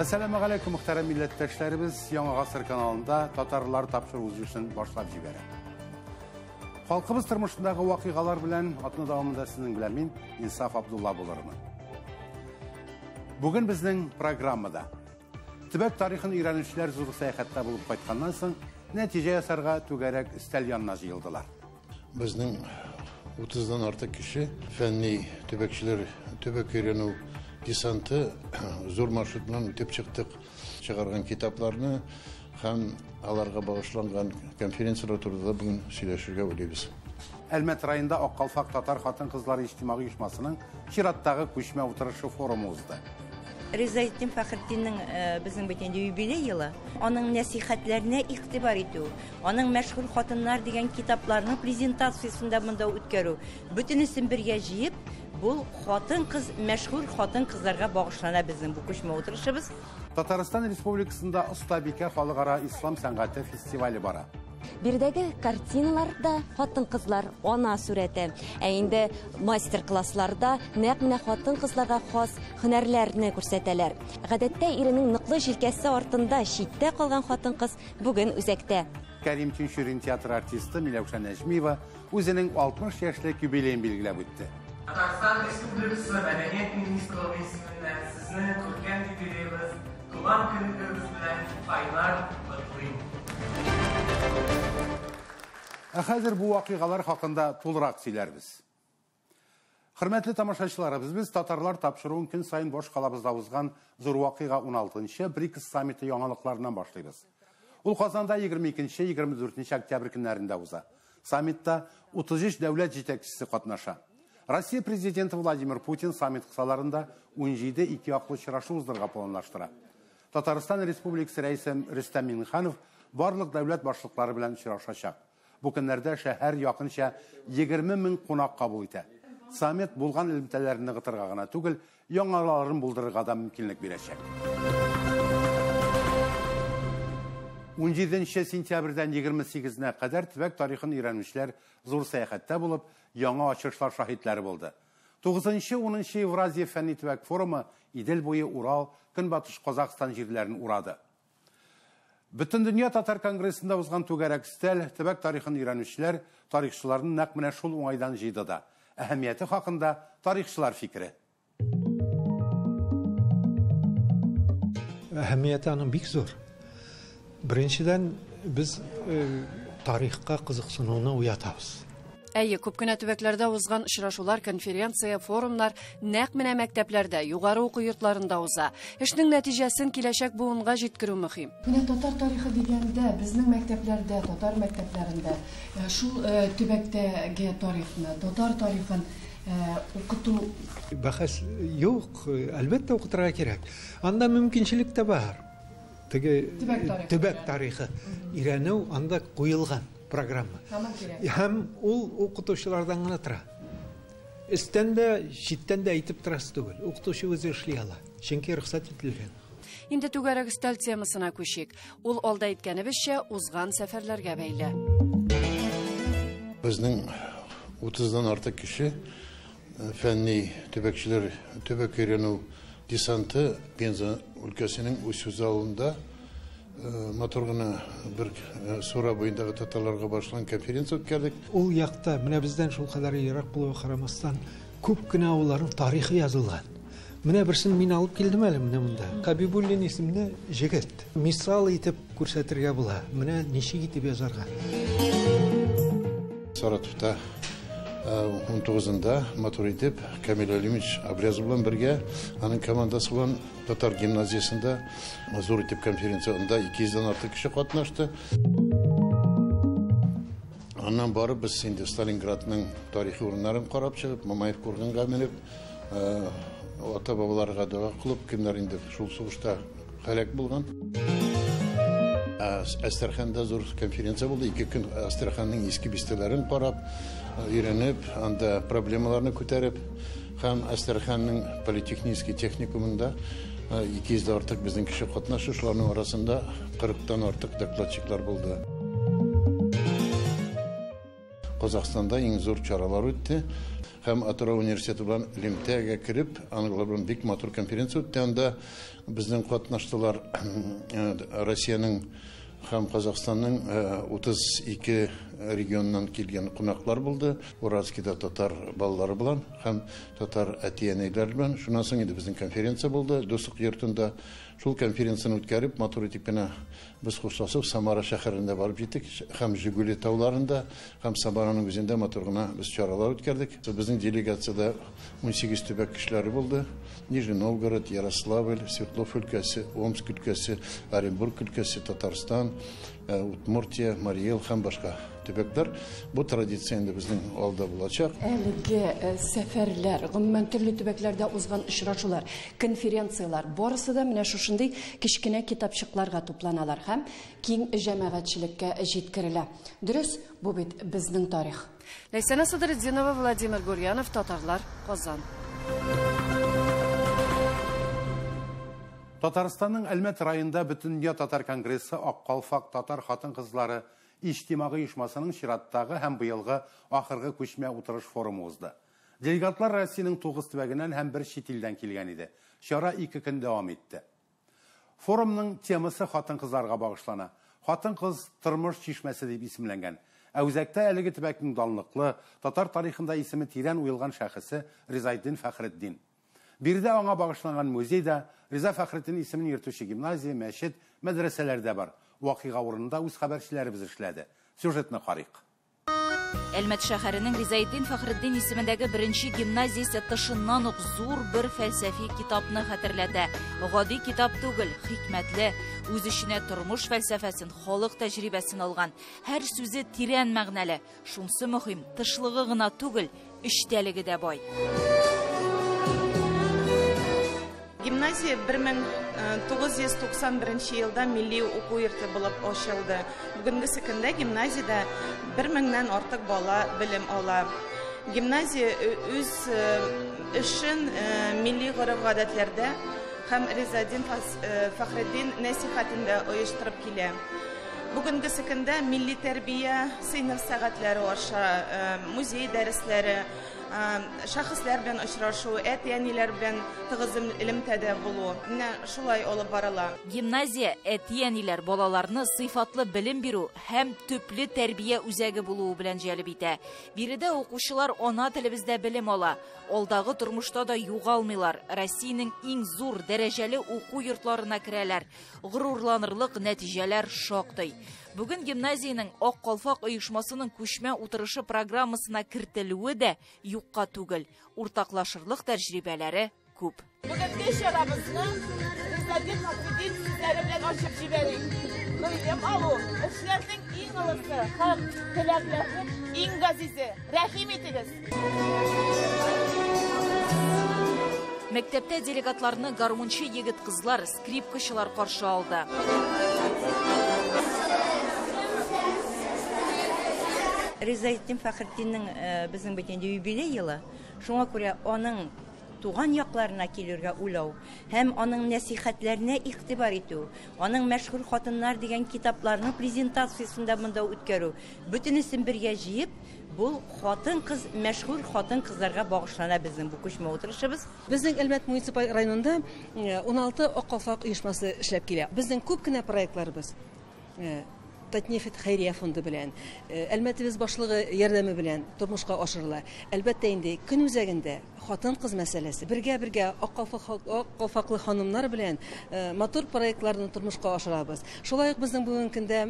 Әссәламегаләйкүм, мөхтәрәм милләттәшләребез, Яңа Гасыр каналында татарлар тапшыру эшен башлап җибәрә. Халкыбыз тормышындагы вакыйгалар белән атна дәвамында сезнең белән мин, Инсаф Абдулла булырмын. Бүген безнең программада төбәк тарихын өйрәнүчеләр зур сәяхәттә булып кайтканнан соң нәтиҗә ясарга түгәрәк өстәл янына җыелдылар. Безнең 30-дан артык кеше фәнни төбәкчеләр төбәк өйрәнү десанты зур маршрут белән үтеп чыктык. Чыгарган китапларны һәм аларга багышланган конференцияләр турында бүген сөйләшергә уйлыйбыз. Әлмәт районында Ак калфак татар хатын-кызлары иҗтимагый оешмасының чираттагы күчмә утырышы форумы узды. Ризаэддин Фәхретдиннең безнең бит инде юбилей елы, аның нәсихәтләренә игътибар итү, аның мәшһүр хатыннар дигән китапларның презентациясен дә монда үткәрү, бөтенесен бергә җыеп, бу хатын-кыз, мәшһүр хатын-кызларга багышлана безнең бу күчмә утырышыбыз. Татарстан Республикасында Остабикә халыкара ислам сәнгате фестивале бара. Биредәге картиналарда хатын-кызлар ана сурәте. Ә инде мастер-классларда нәкъ менә хатын-кызларга хас һөнәрләрне күрсәтәләр. Гадәттә иренең ныклы җилкәсе артында читтә калган хатын-кыз бүген үзәктә. Кәрим Тинчурин театры артисты Миләүшә Нәҗмиева үзенең 60 яшьлек юбилеен билгеләп үтте. Татарстан Республикасы Мәдәният министрлыгы исеменнән сезне күркәм юбилеегыз, туган көнегез белән кайнар котлыйм. Ә хәзер бу вакыйгалар хакында тулырак сөйләрбез. Хөрмәтле тамашачыларыбыз, без татарлар тапшыруын көн саен баш калабызда узган зур вакыйга 16-нчы БРИКС саммиты яңалыкларыннан башлыйбыз. Ул Казанда 22-24 октябрь көннәрендә уза. Саммитта 33 дәүләт җитәкчесе катнаша. Россия президенты Владимир Путин саммит кысаларында 17 ике яклы очрашу уздырырга планлаштыра. Татарстан Республикасы рәисе Рөстәм Миңнеханов барлык дәүләт башлыклары белән очрашачак. Бу көннәрдә шәһәр якынча 20 мең кунак кабул итә. Саммит булган элемтәләрне ныгытырга гына түгел, яңаларын булдырырга да мөмкинлек бирәчәк. 17 сентябрьдән 28-нә кадәр төбәк тарихын өйрәнүчеләр зур сәяхәттә булып, яңа ачышлар шаһитләре булды. 9-10 Евразия фәнни төбәк форумы Идел буе, Урал, Көнбатыш Казахстан җирләрен урады. Бөтендөнья татар конгрессында узган түгәрәк өстәл төбәк тарихын өйрәнүчеләр тарихчыларны нәкъ менә шул уңайдан җыйды да. Әһәмияте хакында тарихчылар фикере. Әһәмияте аның бик зур. Беренчедән, без тарихка кызыксынуны уятабыз. Әйе, күп кенә төбәкләрдә узган очрашулар, конференция, форумнар нәкъ менә мәктәпләрдә, югары уку йортларында уза. Эшнең нәтиҗәсен киләчәк буынга җиткерү мөһим. Менә татар тарихы дигәндә, безнең мәктәпләрдә, татар мәктәпләрендә шул төбәктәге тарихны, татар тарихын укыту бәхәс юк, әлбәттә укытырга кирәк. Анда мөмкинчелек тә бар. Теге төбәк тарихы өйрәнү анда куелган программа. Һәм ул укытучылардан гына тора. Өстән дә, читтән дә әйтеп торасы түгел. Укытучы үзе эшли ала, чөнки рөхсәт ителгән. Инде түгәрәк өстәл темасына күчик. Ул алда әйткәнебезчә узган сәфәрләргә бәйле. Безнең 30-дан артык кеше фәнни төбәкчеләр төбәк өйрәнү десанты Пенза өлкәсенең үсү залында матур гына бер Сура буендагы татарларга башланган конференция үткәрдек. Ул якта менә бездән шул кадәр ерак булуга карамастан күп кенә авылларның тарихы язылган. Менә берсен мин алып килдем әле менә монда. Хабибуллин исемле җегет. Мисал итеп күрсәтергә була. Менә ничек итеп язарга. Саратовта 19-ында матур итеп Камил Алимович Абрязов белән бергә аның командасы белән татар гимназиясендә зур итеп конференциясендә 200-дән артык кеше катнашты. Аннан барып без инде Сталинградның тарихи урыннарын карап чыгып, Мамаев курганга менеп, ата-бабаларга дога кылып, кемнәр инде шул сугышта һәлак булган. Әстерханда зур конференция булды. 2 көн Әстерханның иске бистәләрен карап, өйрәнеп, анда проблемаларны күтәреп, һәм Әстерханның политехнический техникумында 200 артык безнең кеше катнашы, шуларның арасында 40-тан артык докладчиклар булды. Казахстанда иң зур чаралар үтте. Һәм Атырау университеты белән элемтәгә кереп, алар белән бик матур конференция үтте. Анда безнең катнаштылар Россиянең һәм Казахстанның 32 регионнан килгән кунаклар булды. Уральскийда татар балалары белән һәм татар әти-әниләре белән. Шуннан соң инде безнең конференция булды Дуслык йортында. Шул конференцияне үткәреп, матур итеп кенә без хушлашып Самара шәһәрендә барып җиттек. Һәм Жигули тауларында, һәм Самараның үзендә матур гына без чаралар үткәрдек. Безнең делегациядә 18 төбәк кешеләре булды. Нижний Новгород, Ярославль, Свердлов өлкәсе, Омск өлкәсе, Оренбург өлкәсе, Татарстан, Удмуртия, Марий Эл һәм башка төбәкләр. Бу традиция инде безнең алда булачак. Әлеге сәфәрләр, гомумән төрле төбәкләрдә узган очрашулар, конференцияләр барысы да менә шушындый кечкенә китапчыкларга тупланалар һәм киң җәмәгатьчелеккә җиткерелә. Дөрес, бу бит безнең тарих. Ләйсәнә Садретдинова, Владимир Гурьянов, Татарлар, Казан. Татарстанның Әлмәт районында Бөтендөнья татар конгрессы Ак калфак татар хатын-кызлары иҗтимагый оешмасының чираттагы һәм быелгы ахыргы күчмә утырыш форумы узды. Делегатлар Россиянең 9 төбәгеннән һәм бер чит илдән килгән иде. Чара 2 көн дәвам итте. Форумның темасы хатын-кызларга багышлана. Хатын-кыз тормыш чишмәсе дип исемләнгән. Ә үзәктә әлеге төбәкнең данлыклы, татар тарихында исеме тирән уелган шәхесе Ризаэддин Фәхретдин. Биредә аңа багышланган музейда Риза Фәхретдин исемен йөртүче гимназия, мәчет, мәдрәсәләр дә бар. Вакыйга урынында үз хәбәрчеләребез эшләде. Сюжетны карыйк. Әлмәт шәһәренең Ризаэддин Фәхретдин исемендәге беренче гимназиясе тышыннан ук зур бер фәлсәфи китапны хәтерләтә. Гади китап түгел, хикмәтле, үз эченә тормыш фәлсәфәсен, халык тәҗрибәсен алган. Һәр сүзе тирән мәгънәле. Шунсы мөһим, тышлыгы гына түгел, эчтәлеге дә бай. Гимназия 1991 елда милли уку йорты булып ачылды. Бүгенге көндә гимназиядә 1000-нән артык бала белем ала. Гимназия үз эшен милли гореф-гадәтләрдә һәм Ризаэддин Фәхретдин нәсихәтендә оештырып килә. Бүгенге көндә милли тәрбия сыйныф сәгатьләре аша, музей дәресләре, шәхесләр белән очрашу, әти-әниләр белән тыгыз элемтәдә булу. Менә шулай алып барыла. Гимназия әти-әниләр балаларны сыйфатлы белем бирү һәм төпле тәрбия үзәге булуы белән җәлеп итә. Биредә укучылар ана телебездә белем ала. Алдагы тормышта да югалмыйлар. Россиянең иң зур дәрәҗәле уку йортларына керәләр. Горурланырлык нәтиҗәләр шактый. Бүген гимназиянең Ак калфак оешмасының күчмә утырышы программасына кертелүе дә юкка түгел. Уртаклашырлык тәҗрибәләре күп. Бүгенге чарабызны Ризаэддин Фәхретдин сүзләре белән ачып җибәрик. Гыйлем алу эшләрнең иң олысы һәм теләкләрнең иң газизе. Рәхим итегез. Мәктәптә делегатларны гармунчы егет-кызлар, скрипкачылар каршы алды. Ризаэддин Фәхретдиннең безнең бит инде юбилей елы. Шуңа күрә аның туган якларына килергә уйлау һәм аның нәсихәтләренә игътибар итү, аның мәшһүр хатыннар дигән китапларның презентациясен дә монда үткәрү, бөтенесен бергә җыеп, бу хатын-кыз, мәшһүр хатын-кызларга багышлана безнең бу күчмә утырышыбыз. Безнең Әлмәт муниципаль районында 16 Ак калфак оешмасы эшләп килә. Безнең күп кенә проектларыбыз Татнефть хәйрия фонды белән, Әлмәтебез башлыгы ярдәме белән тормышка ашырыла. Әлбәттә инде көн үзәгендә хатын-кыз мәсьәләсе. Бергә-бергә ак калфаклы ханымнар белән матур проектларны тормышка ашырабыз. Шулай ук безнең бүгенге көндә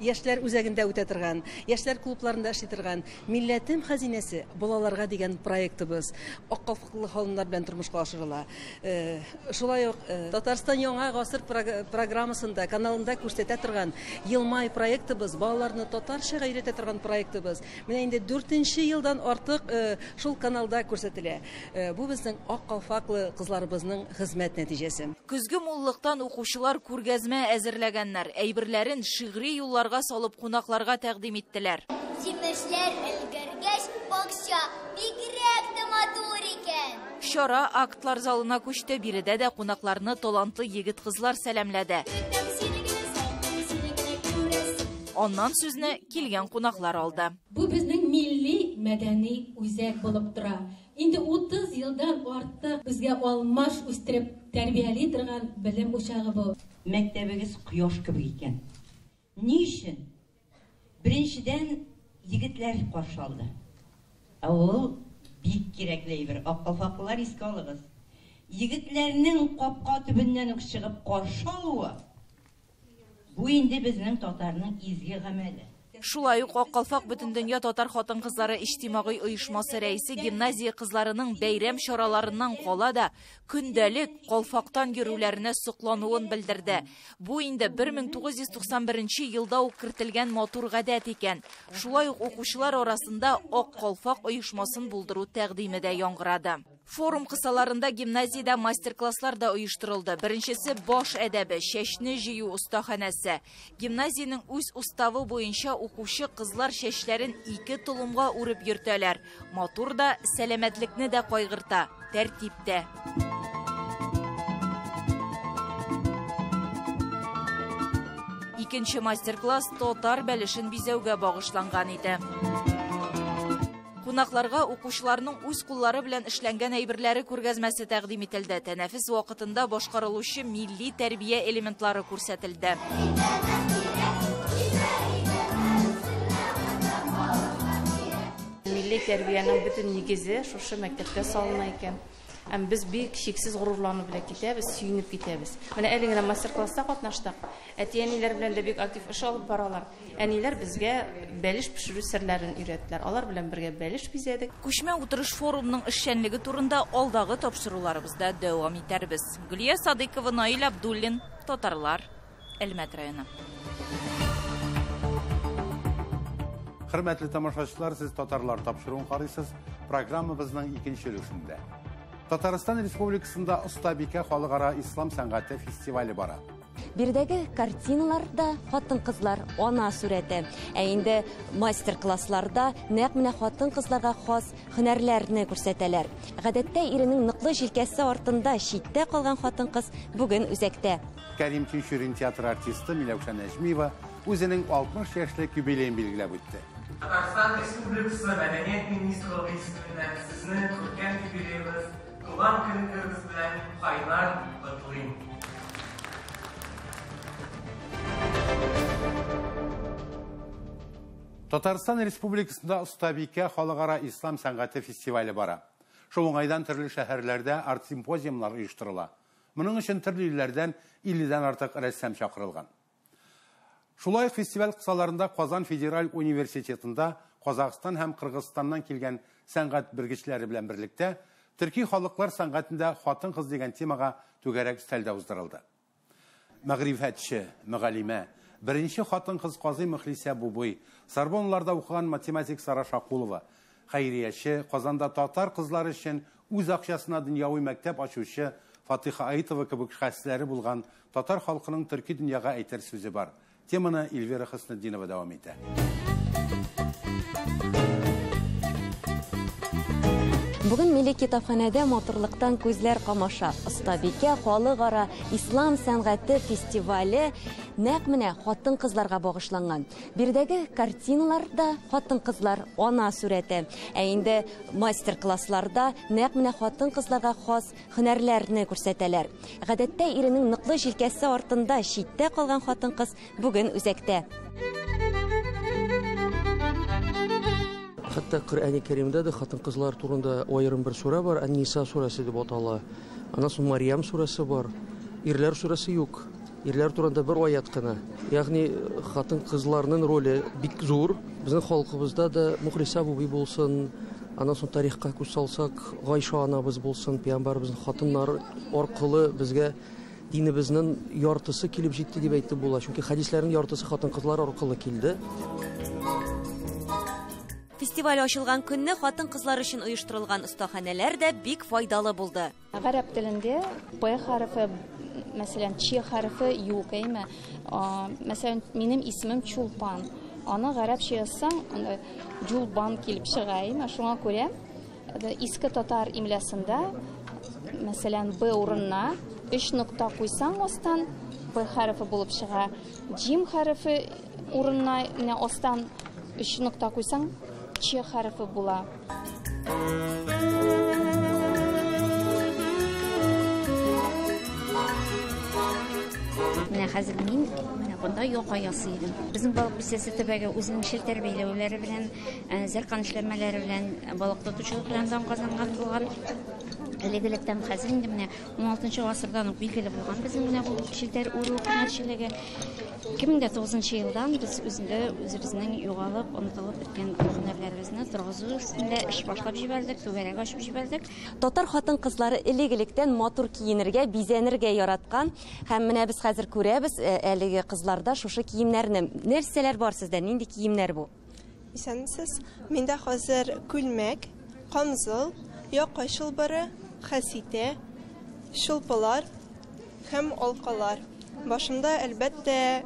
яшьләр үзәгендә үтә торган, яшьләр клубларында эшли торган Милләтем хәзинәсе балаларга дигән проектыбыз ак калфаклы ханымнар белән тормышка ашырыла. Шулай ук Татарстан яңа гасыр программасында, каналында күрсәтә торган Елмай проектыбыз, балаларны татарчага өйрәтә торган проектыбыз. Менә инде 4нче елдан артык шул каналда күрсәтелә. Бу безнең ак калфаклы кызларыбызның хезмәт нәтиҗәсе. Көзге муллыктан укучылар күргәзмә әзерләгәннәр, әйберләрен шигъри юлларга салып кунакларга тәкъдим иттеләр. Җимешләр өлгергәч, бакча бигрәк тә матур икән. Чара актлар залына күчте. Биредә дә кунакларны талантлы егет-кызлар сәламләде. Аннан сүзне килгән кунаклар алды. Бу безнең милли мәдәни үзәк булып тора. Инде 30 елдан артык безгә алмаш үстереп тәрбияли торган белем учагы бу. Мәктәбегез кояш кебек икән. Ни өчен? Беренчедән, егетләр каршы алды. Ә ул бик кирәкле әйбер. Ак калфаклылар, искә алыгыз. Егетләрнең капка төбеннән үк чыгып каршы алуы, бу инде безнең татарның изге гамәле. Шулай ук Ак калфак Бөтендөнья татар хатын-кызлары иҗтимагый оешмасы рәисе гимназия кызларының бәйрәм чараларыннан кала да көндәлек калфактан йөрүләренә соклануын белдерде. Бу инде 1991 елда ук кертелгән матур гадәт икән. Шулай ук укучылар арасында Ак калфак оешмасын булдыру тәкъдиме дә яңгырады. Форум кысаларында гимназиядә мастер-класслар да оештырылды. Беренчесе баш әдәбе, чәчне җыю остаханәсе. Гимназиянең үз уставы буенча укучы кызлар чәчләрен 2 толымга үреп йөртәләр. Матур да, сәламәтлекне дә кайгырта, тәртип тә. Икенче мастер-класс татар бәлешен бизәүгә багышланган иде. Кунакларга укучыларның үз куллары белән эшләнгән әйберләре күргәзмәсе тәкъдим ителде. Тәнәфес вакытында башкарылучы милли тәрбия элементлары күрсәтелде. Милли тәрбиянең бөтен нигезе шушы мәктәптә салына икән. Һәм без бик чиксез горурланып белән китәбез, сөенеп китәбез. Менә әле генә мастер-класста катнаштык. Әти-әниләр белән дә бик актив эш алып баралар. Әниләр безгә бәлеш пешерү серләрен өйрәттеләр. Алар белән бергә бәлеш бизәдек. Күчмә утырыш форумның эшчәнлеге турында алдагы тапшыруларыбызда дәвам итәрбез. Гөлия Садыйкова, Наил Абдуллин, Татарлар, Әлмәт районы. Хөрмәтле тамашачылар, сез Татарлар тапшыруын карыйсыз. Программабызның икенче өлешендә. Татарстан Республикасында Остабикә халыкара ислам сәнгате фестивале бара. Биредәге картиналарда хатын-кызлар ана сурәте. Ә инде мастер-классларда нәкъ менә хатын-кызларга хас һөнәрләрне күрсәтәләр. Гадәттә иренең ныклы җилкәсе артында читтә калган хатын-кыз бүген үзәктә. Кәрим Тинчурин театры артисты Миләүшә Нәҗмиева үзенең 60 яшьлек юбилеен билгеләп үтте. Татарстан Республикасы Мәдәният министрлыгы исеменнән сезне күркәм юбилеегыз, туган көнегез белән кайнар котлыйм. Татарстан Республикасында Остабикә халыкара ислам сәнгате фестивале бара. Шул уңайдан төрле шәһәрләрдә арт-симпозиумнар оештырыла. Моның өчен төрле илләрдән 50-дән артык рәссам чакырылган. Шулай ук фестиваль кысаларында Казан федераль университетында Казахстан һәм Кыргызстаннан килгән сәнгать белгечләре белән берлектә төрки халыклар сәнгатендә хатын-кыз дигән темага түгәрәк өстәл дә уздырылды. Мәгърифәтче, мөгаллимә, беренче хатын-кыз казый Мөхлисә Бубый, Сорбоннарда укыган математик Сара Шакулова, хәйрияче, Казанда татар кызлары өчен үз акчасына дөньяви мәктәп ачучы Фатиха Аитова кебек шәхесләре булган татар халкының төрки дөньяга әйтер сүзе бар. Теманы Эльвира Хөснетдинова дәвам итә. Бүген милли китапханәдә матурлыктан күзләр камаша. Остабикә халыкара ислам сәнгате фестивале нәкъ менә хатын-кызларга багышланган. Биредәге картиналарда хатын-кызлар ана сурәте. Ә инде мастер-классларда нәкъ менә хатын-кызларга хас һөнәрләрне күрсәтәләр. Гадәттә иренең ныклы җилкәсе артында читтә калган хатын-кыз бүген үзәктә. Хәтта Коръәни Кәримдә дә хатын-кызлар турында аерым бер сүрә бар, Ан-Ниса сүрәсе дип атала. Аннан соң Марьям сүрәсе бар. Ирләр сүрәсе юк. Ирләр турында бер аят кына. Ягъни хатын-кызларның роле бик зур. Безнең халкыбызда да Мөхлисә Бубый булсын, аннан соң тарихка күз салсак, Гайша анабыз булсын, пәйгамбәребезнең хатыннары аркылы безгә динебезнең яртысы килеп җитте дип әйтеп була. Чөнки хәдисләрнең яртысы хатын-кызлар аркылы килде. Фестиваль ачылган көнне хатын-кызлар өчен оештырылган остаханәләр дә бик файдалы булды. Гарәп телендә П хәрефе, мәсәлән, Ч хәрефе юк, әйме? Мәсәлән, минем исемем Чулпан. Аны гарәпчә язсаң, анда Джулбан килеп чыга, әйме? Шуңа күрә иске татар имлясында, мәсәлән, Б урынына 3 нокта куйсаң астан Б хәрефе булып чыга. Джим хәрефе урынына менә астан 3 нокта куйсаң Ч хәрефе була. Менә хәзер мин менә бында яка ясый идем. Безнең Балык Бистәсе төбәге үзенең челтәр бәйләүләре белән, зәркан эшләнмәләре белән, балык тотучылык белән дан казанган булган. Элек-электән хәзер инде менә 16 гасырдан ук билгеле булган безнең менә бу челтәр үрү һөнәрчелеге. 2009 елдан без үзендә үзебезнең югалып, онытылып беткән һөнәрләребезне торгызу өстендә эш башлап җибәрдек, түгәрәк ачып җибәрдек. Татар хатын-кызлары элек-электән матур киенергә, бизәнергә яраткан. Һәм менә без хәзер күрәбез әлеге кызларда шушы киемнәрне. Нәрсәләр бар сездә? Нинди киемнәр бу? Исәнмесез. Миндә хәзер күлмәк, камзол, яка чылбыры, хәситә, чулпылар һәм алкалар. Башымда, әлбәттә,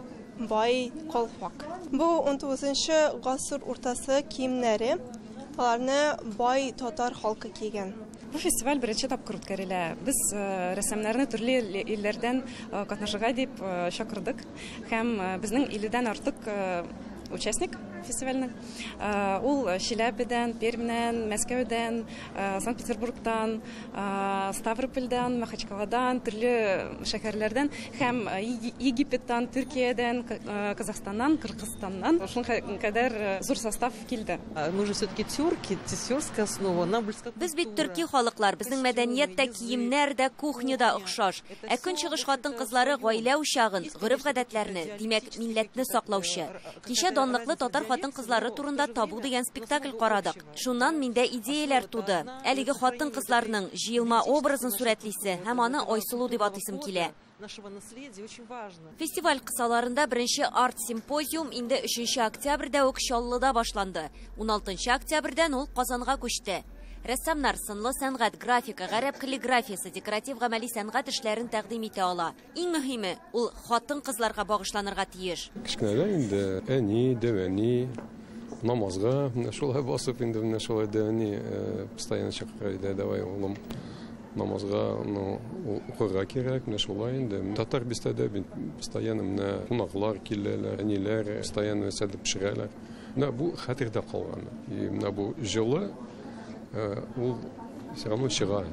бай калфак. Бу 19 гасыр уртасы киемнәре, аларны бай татар халкы кигән. Бу фестиваль беренче тапкыр үткәрелә. Без рәссамнарны төрле илләрдән катнашырга дип чакырдык. Һәм безнең 50-дән артык участник фестивальнең. Ул Чиләбедән, Пермьнән, Мәскәүдән, Санкт-Петербургтан, Ставропольдән, Махачкаладан, төрле шәһәрләрдән һәм Египеттан, Төркиядән, Казахстаннан, Кыргызстаннан шуның кадәр зур состав килде. Мы же все-таки тюрки, тюркская основа, нам близка. Без бит төрки халыклар, безнең мәдәният тә, киемнәр дә, кухня да охшаш. Ә көнчыгыш хатын-кызлары гаилә учагын, гореф-гадәтләрне, димәк, милләтне саклаучы. Кичә данлыклы татар хатын-кызлары турында Табу дигән спектакль карадык. Шуннан миндә идеяләр туды. Әлеге хатын-кызларның җыелма образын сурәтлисе һәм аны Айсылу дип атыйсым килә. Фестиваль кысаларында беренче арт-симпозиум инде 3 октябрьдә үк Чаллыда башланды. 16 октябрьдән ул Казанга күчте. Рәссамнар сынлы сәнгать, графика, гарәп каллиграфиясе, декоратив гамәли сәнгать эшләрен тәкъдим итә ала. Иң мөһиме, ул хатын-кызларга багышланырга тиеш. Кечкенәдән инде әни, дәү әни намазга менә шулай басып инде менә шулай дәү әни постоянно чакыра иде, давай улым намазга, ну, укырга кирәк, менә шулай инде. Татар бистәдә бит постоянно менә кунаклар киләләр, әниләр постоянно нәрсәдер пешерәләр. Менә бу хәтердә калган. И менә бу җылы ул все равно чыга.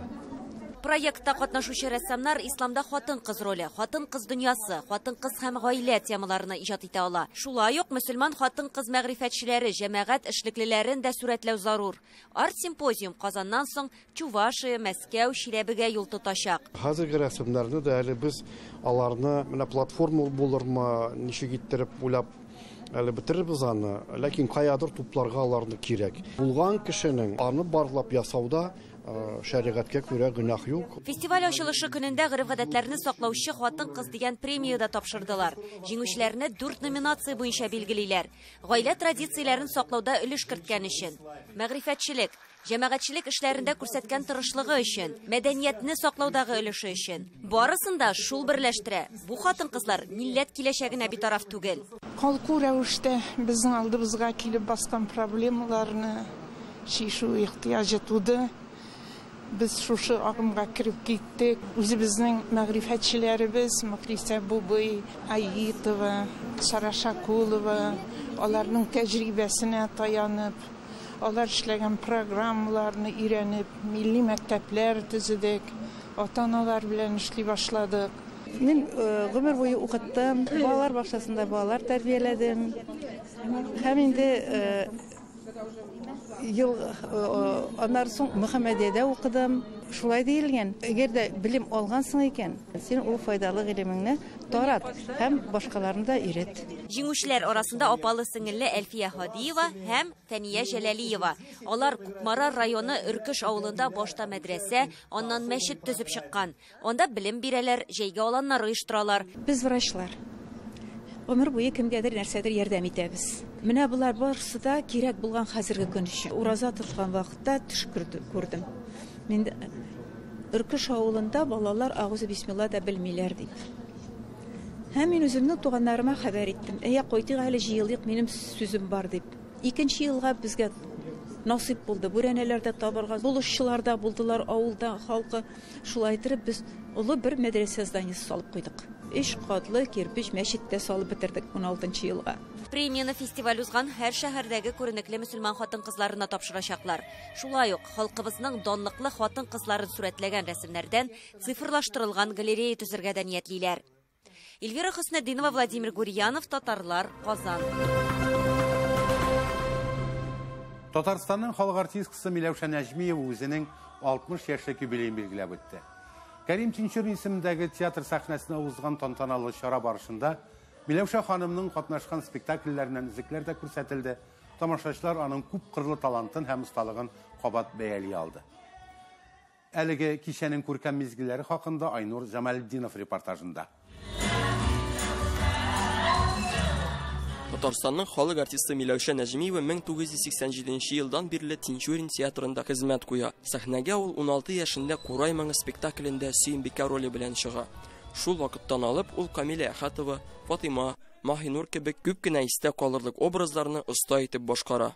Проектта катнашучы рәссамнар исламда хатын-кыз роле, хатын-кыз дөньясы, хатын-кыз һәм гаилә темаларына иҗат итә ала. Шулай ук мөселман хатын-кыз мәгърифәтчеләре, җәмәгать эшлеклеләрен дә сурәтләү зарур. Арт-симпозиум Казаннан соң Чувашия, Мәскәү, Чиләбегә юл тотачак. Хәзерге рәсемнәрне дә әле без аларны менә платформа булырмы, ничек иттереп уйлап әле бетерербез аны, ләкин каядыр тупларга аларны кирәк. Булган кешенең аны барлап ясауда шәригатькә күрә гөнаһ юк. Фестиваль ачылышы көнендә гореф-гадәтләрне саклаучы хатын-кыз дигән премия дә тапшырдылар. Җиңүчеләрне 4 номинация буенча билгелиләр. Гаилә традицияләрен саклауда өлеш керткән өчен, мәгърифәтчелек, җәмәгатьчелек эшләрендә күрсәткән тырышлыгы өчен, мәдәниятне саклаудагы өлеше өчен. Барысын да шул берләштерә. Бу хатын-кызлар милләт киләчәгенә битараф түгел. Калку рәвештә безнең алдыбызга килеп баскан проблемаларны чишү ихтыяҗы туды. Без шушы агымга кереп киттек. Үзебезнең мәгърифәтчеләребез Мөхлисә Бубый, Аитова, Сара Шакулова, аларның тәҗрибәсенә таянып, алар эшләгән программаларны өйрәнеп, милли мәктәпләр төзедек, ата-аналар белән эшли башладык. Мин гомер буе укыттым, балалар бакчасында балалар тәрбияләдем. Һәм инде ел аннан соң Мөхәммәдиядә укыдым. Шулай диелгән, әгәр дә белем алгансың икән, син ул файдалы гыйлемеңне тарат һәм башкаларны да өйрәт. Җиңүчеләр арасында апалы сеңелле Әлфия Һадиева һәм Тәния Җәләлиева. Алар Кукмара районы Өркеш авылында башта мәдрәсә, аннан мәчет төзеп чыккан. Анда белем бирәләр, җәйге аланнар оештыралар. Без врачлар. Гомер буе кемгәдер нәрсәдер ярдәм итәбез. Менә болар барысы да кирәк булган хәзерге көн өчен. Ураза тоткан вакытта төш күрдем. Мин Өркеш авылында балалар агузы бисмилла да белмиләр дип. Һәм мин үземнең туганнарыма хәбәр иттем. Әйә, кайтыйк әле, җыелыйк, минем сүзем бар дип. Икенче елга безгә насыйп булды. Бүрәнәләр дә табырга, булышчылар да булдылар, авылда халкы. Шулай итеп без олы бер мәдрәсә зданиесе салып куйдык. 3 катлы кирпич мәчет тә салып бетердек 16 елга. Премияне фестиваль узган һәр шәһәрдәге күренекле мөселман хатын-кызларына тапшырачаклар. Шулай ук халкыбызның данлыклы хатын-кызларын сурәтләгән рәсемнәрдән цифрлаштырылган галерея төзергә дә ниятлиләр. Эльвира Хөснетдинова, Владимир Гурьянов, Татарлар, Казан. Татарстанның халык артисткасы Миләүшә Нәҗмиева үзенең 60 яшьлек юбилеен билгеләп үтте. Кәрим Тинчурин исемендәге театр сәхнәсенә узган тантаналы чара барышында Миләүшә ханымның катнашкан спектакльләреннән өзекләр дә күрсәтелде. Тамашачылар аның күпкырлы талантын һәм осталыгын кабат бәяли алды. Әлеге кичәнең күркәм мизгелләре хакында Айнур Җамалетдинов репортажында. Татарстанның халык артисты Миләүшә Нәҗмиева 1987 елдан бирле Тинчурин театрында хезмәт куя. Сәхнәгә ул 16 яшендә Курай моңы спектаклендә Сөембикә роле белән чыга. Шул вакыттан алып ул Камилә Әхәтова, Фатыйма, Маһинур кебек күп кенә истә калырлык образларны оста итеп башкара.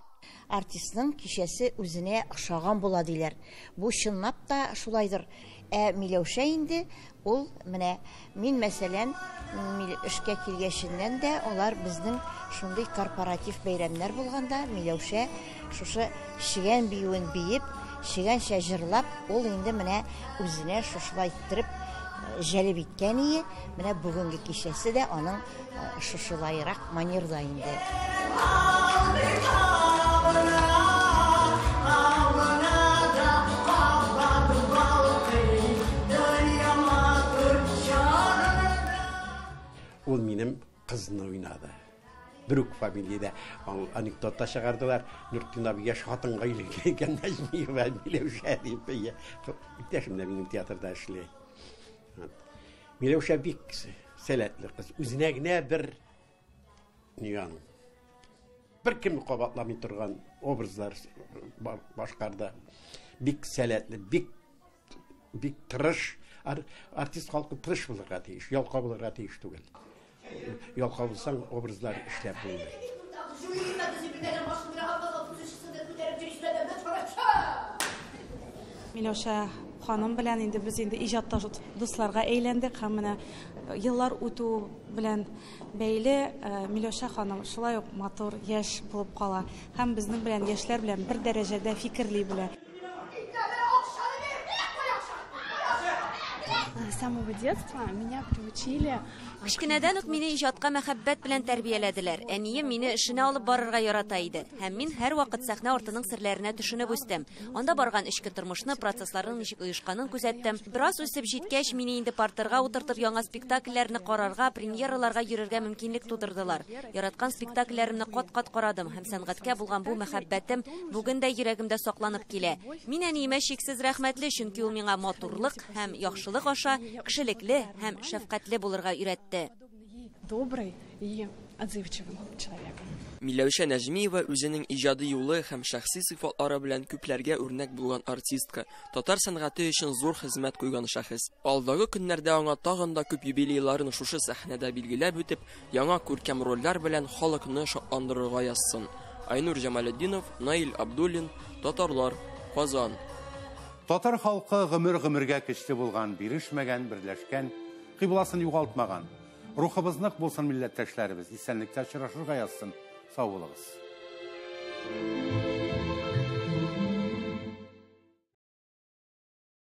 Артистның кичәсе үзенә охшаган була диләр. Бу чынлап та шулайдыр. Ә Миләүшә инде ул менә мин мәсәлән эшкә килгәченнән дә алар безнең шундый корпоратив бәйрәмнәр булганда Миләүшә шушы чегән биюен биеп, чегәнчә җырлап, ул инде менә үзенә шушылай иттереп җәлеп иткән ие, менә бүгенге кичәсе дә аның шушылайрак манерда инде. Ул минем кызны уйнады. Бер үк фамилиядә анекдот та чыгардылар. Нуртдин абый яшь хатынга өйләнгән икән, Нәҗмиева Миләүшә дип. Иптәшем дә минем театрда эшли. Миләүшә бик сәләтле кыз. Үзенә генә бер ни аның. Бер кемне кабатламый торган образлар башкарды. Бик сәләтле, бик бик тырыш. Артист халкы тырыш булырга тиеш, ялкау булырга тиеш түгел. Ялкау булсаң, образлар эшләп булмый. Миләүшә ханым белән инде без инде иҗатташ дусларга әйләндек һәм менә еллар үтү белән бәйле Миләүшә ханым шулай ук матур, яшь булып кала һәм безнең белән яшьләр белән бер дәрәҗәдә фикерли белә. С самого детства меня приучили. Кечкенәдән үк мине иҗатка мәхәббәт белән тәрбияләделәр. Әнием мине эшенә алып барырга ярата иде. Һәм мин һәрвакыт сәхнә артының серләренә төшенеп үстем. Анда барган эчке тормышны, процессларның ничек оешканын күзәттем. Бераз үсеп җиткәч, мине инде партерга утыртып яңа спектакльләрне карарга, премьераларга йөрергә мөмкинлек тудырдылар. Яраткан спектакльләремне кат-кат карадым һәм сәнгатькә булган бу мәхәббәтем бүген дә йөрәгемдә сакланып килә. Мин әниемә чиксез рәхмәтле, чөнки ул миңа матурлык һәм яхшылык аша кешелекле һәм шәфкатьле булырга өйрәтте. Добрый и отзывчивым человеком. Миләүшә Нәҗмиева үзенең иҗади юлы һәм шәхси сыйфатлары белән күпләргә үрнәк булган артистка, татар сәнгате өчен зур хезмәт куйган шәхес. Алдагы көннәрдә аңа тагын да күп юбилейларын шушы сәхнәдә билгеләп үтеп, яңа күркәм рольләр белән халыкны шатландырырга язсын. Айнур Җамалетдинов, Наил Абдуллин, Татарлар, Казан. Татар халкы гомер-гомергә көчле булган, бирешмәгән, берләшкән, кыйбласын югалтмаган. Рухыбыз нык булсын, милләттәшләребез, исәнлектә очрашырга язсын. Сау булыгыз.